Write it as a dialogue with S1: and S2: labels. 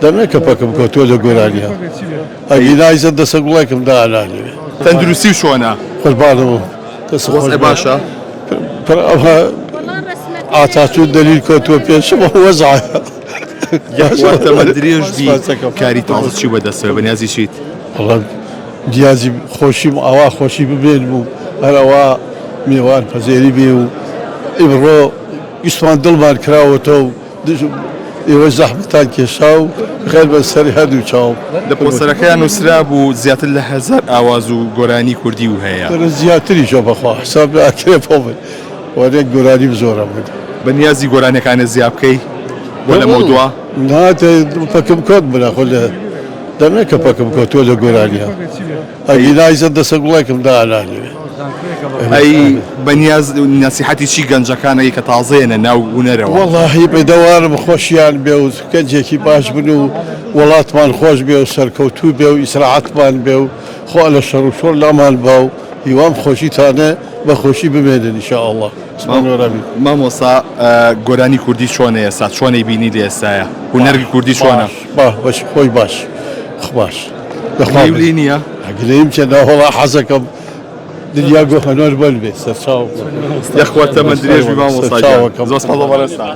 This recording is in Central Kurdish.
S1: دەمێکە پەکم کەوتووە لە گۆرانیە ئەگینا ئیسە دەسە گوڵێکم دانانێ.
S2: تەندروستی چۆنە؟
S1: قوربانم دەست خۆش
S2: وەزع باشە؟
S1: پر ئەوها ئاتاتور دەلیل کەوتووە پێشم ئەو وەزعە.
S2: یاخوا تەمەن درێژ بی
S1: سپاسەکەم.
S2: کاری تازە چی بەدەستەوە بەنیازی چیت؟
S1: وەڵا نیازی خۆشیم ئاوا خۆشی ببێنم و هەر ئەوا میوان پەزێری بێ و ئیمڕۆ گشتمان دڵمان کراوەتەوە و ئێوەش زەحمەتتان کێشا و خێر بە سەری هەردوو چاوم.
S2: لە پۆستەرەکەیا نووسرابوو زیاتر لە هەزار ئاواز و گۆرانی کوردی و هەیە.
S1: تەنە زیاتریشە بەخوا حساب ناکرێ بۆ من وانە گۆرانیم زۆرە من.
S2: بە نیازی گۆرانیەکانت زیا بکەی بۆ لەمەودوا؟
S1: نا پەکم کەوت برا خۆ لە دەمێکە پەکم کەوتووە لە گۆرانیە. ئەگینا ئیسە دەسە گوڵێکم دانانێ.
S2: ئەی بەنیاز نەسیحەتی چی گەنجەکان ئەی کە تازەیەنە ناو هونەرەوە؟
S1: وەڵاهی بەدەوارم خۆشیان بێ و گەنجێکی باش بن و وڵاتمان خۆش بێ و سەرکەوتوو بێ و ئیسراحەتمان بێ و خوا لە شەڕ و شۆڕ لامان با و هیوام خۆشیتانە بە خۆشی بمێنن ان شاء اللە.
S2: مامۆستا گۆرانی کوردی چۆنە ئێستا چۆنەی بینی لە ئێستایا هونەری کوردی چۆنە؟
S1: باش باش خۆی باش باش
S2: گلەیی لێی نییە؟
S1: گلەییم چیە ناوەڵا حەزەکەم دنیا گۆ هەنۆر بەل بێ سەرچاو
S2: یەخوا تەمەن درێژ بی مامۆستا گیان زۆر سپاس بۆ بەڕێزتان.